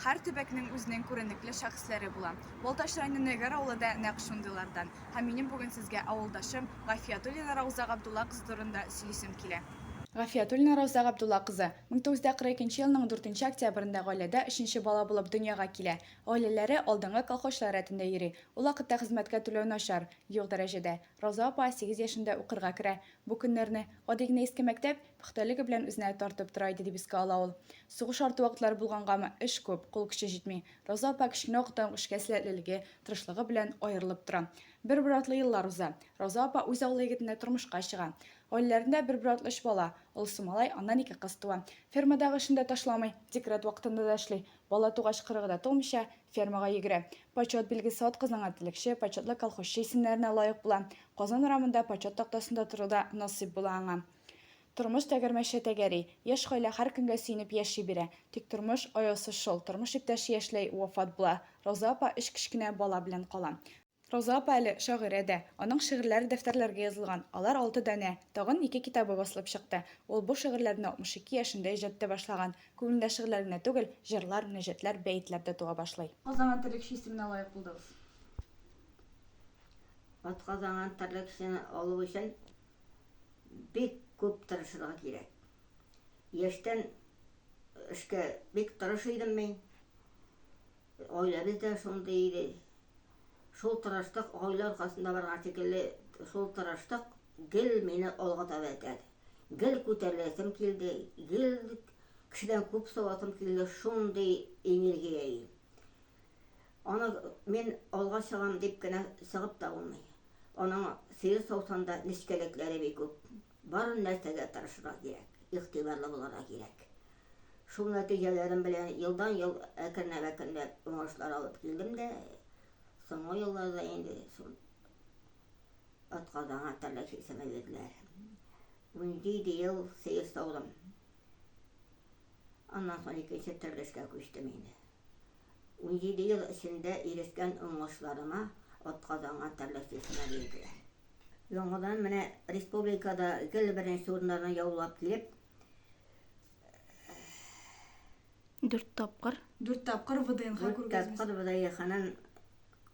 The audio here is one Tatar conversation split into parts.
Һәр төбәкнең үзенең күренекле шәхесләре була. Балтач районы Нөгәр авылы да нәкъ шундыйлардан. Һәм минем бүген сезгә авылдашым Гафиятуллина Рауза Габдулла кызы турында сөйлисем килә. Гафиятуллина Рауза Габдулла кызы, 1942 елның дүртенче октябрендә гаиләдә өченче бала булып дөньяга килә. Гаиләләре алдынгы колхозчылар рәтендә йөри. Ул вакытта хезмәткә түләү начар, юк дәрәҗәдә. Рауза апа сигез яшендә укырга керә. Бу көннәрне, гади генә иске мәктәп, пөхтәлеге белән үзенә тартып тора иде, дип искә ала ул. Сугыш арты вакытлары булгангамы, эш күп, кул көче җитми. Роза апа кечкенә вакыттан ук эшкә сәләтлелеге, тырышлыгы белән аерылып тора. Бер-бер артлы еллар уза. Роза апа үз авылы егетенә тормышка чыга. Гаиләләрендә бер-бер артлы өч бала, олысы малай, аннан ике кыз туа. Фермадагы эшен дә ташламый, декрет вакытында да эшли. Бала тугач кырыгы да тулмыйча, фермага йөгерә. Почет билгесе атказанган терлекче, почетлы колхозчы исемнәренә лаек була. Казан урамында почет тактасында тору да насыйп була аңа. Тормыш тәгәрмәче тәгәри. Яшь гаилә һәр көнгә сөенеп яши бирә. Тик тормыш аяусыз шул, тормыш иптәше яшьләй вафат була. Рауза апа өч кечкенә бала белән кала. Рауза апа әле шагыйрә дә. Аның шигырьләре дәфтәрләргә язылган, алар алты данә. Тагын ике китабы басылып чыкты. Ул бу шигырьләрне 62 яшендә иҗат итә башлаган. Күңелендә шигырьләр генә түгел, җырлар, мөнәҗәтләр, бәетләр дә туа башлый. Казанган терлекче исеменә лаек булдыгыз. Атказанган терлекчене алу өчен бик күп тырышырга кирәк. Яшьтән эшкә бик тырыш идем мин. Гаиләбез дә шундый иде. Шул тырышлык гаилә аркасында барган шикелле, шул тырышлык гел мине алга таба этәрде. Гел күтәреләсем килде, гел кешедән күп савасым килде, шундый энергия иде. Аны мин алга чыгам дип кенә чыгып та булмый. Аның сыер саусаң да нечкәлекләре бик күп. Бар нәрсәгә тырышырга кирәк, игътибарлы булырга кирәк. Шул нәтиҗәләрем белән елдан-ел әкренләп-әкренләп уңышлар алып килдем дә, соңгы елларда инде шул атказанган терлекче исеме бирделәр. 17 ел сыер саудым. Аннан соң икенче төрле эшкә күчтем инде. 17 ел эчендә ирешкән уңышларыма атказанган терлекче исеме бирделәр. Яңадан менә республикада гел беренче урыннарны яулап килеп, Дүрт тапкыр. Дүрт тапкыр ВДНХ күргәзмәсе. Дүрт тапкыр ВДНХның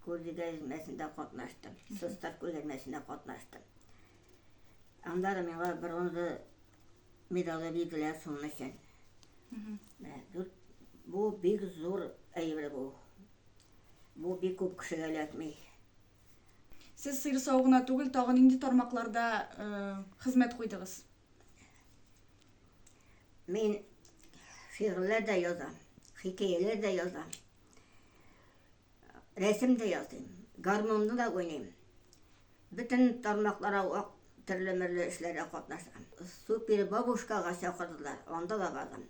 күргәзмәсендә катнаштым. Состав күргәзмәсендә катнаштым. Анда да миңа бронза медале бирделәр шуның өчен. Менә дүрт бу бик зур әйбер бу. Бу бик күп кешегә эләкми. Сез сыер саву гына түгел, тагын нинди тармакларда хезмәт куйдыгыз? Мин шигырьләр дә язам, хикәяләр дә язам. Рәсем дә ясыйм, гармунны да уйныйм. Бөтен тармакларга вак төрле-мөрле эшләрдә катнашам. Супер бабушкага чакырдылар, анда да бардым.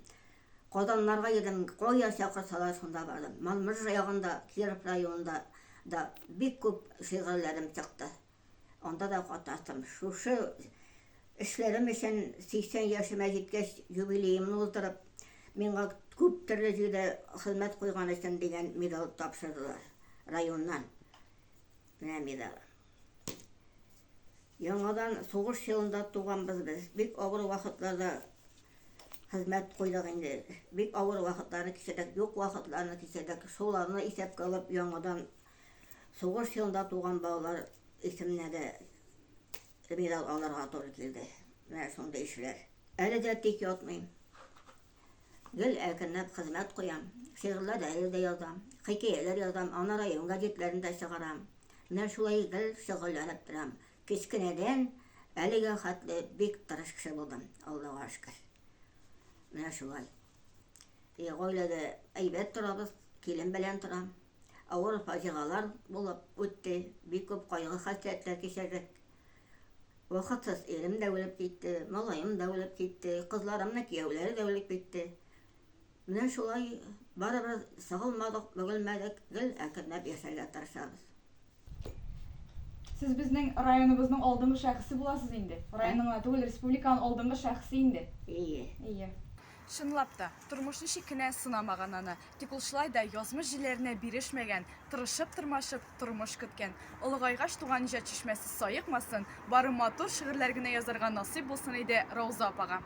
Казаннарга йөрдем, кая чакырсалар, шунда бардым. Малмыж ягында, Киров районында да бик күп шигырьләрем чыкты. Анда да катнаштым. Шушы эшләрем өчен 80 яшемә җиткәч, юбилеемны уздырып, миңа күп төрле җирдә хезмәт куйган өчен дигән медаль тапшырдылар районнан. Менә медаль. Яңадан сугыш елында туганбыз без. Бик авыр вакытларда хезмәт куйдык инде. Бик авыр вакытларны кичердек, юк вакытларны кичердек. Шуларны исәпкә алып, яңадан Сугыш елында туган балалар исеменә дә медаль алырга туры килде. Менә шундый эшләр. Әле дә тик ятмыйм. Гел әкренләп хезмәт куям. Шигырьләр әле дә язам, хикәяләр язам, аны район гәзитләрендә чыгарам. Менә шулай гел шөгыльләнеп торам. Кечкенәдән әлегә хәтле бик тырыш кеше булдым, Аллага шөкер. Менә шулай. И, гаиләдә әйбәт торабыз, килен белән торам. Авыр фаҗигалар булып үтте, бик күп кайгы-хәсрәтләр кичердек. Вакытсыз ирем дә үлеп китте, малаем да үлеп китте, кызларымның кияүләре дә үлеп китте. Менә шулай барыбер сыгылмадык, бөгелмәдек, гел әкренләп яшәргә тырышабыз. Сез безнең районыбызның алдынгы шәхесе буласыз инде. Районның гына түгел, республиканың алдынгы шәхесе инде. Ие. Ие. Чынлап та, тормыш ничек кенә сынамаган аны. Тик ул шулай да язмыш җилләренә бирешмәгән, тырышып-тырмашып тормыш көткән. Олыгайгач туган иҗат чишмәсе саекмасын, бары матур шигырьләр генә язарга насыйп булсын иде Рауза апага.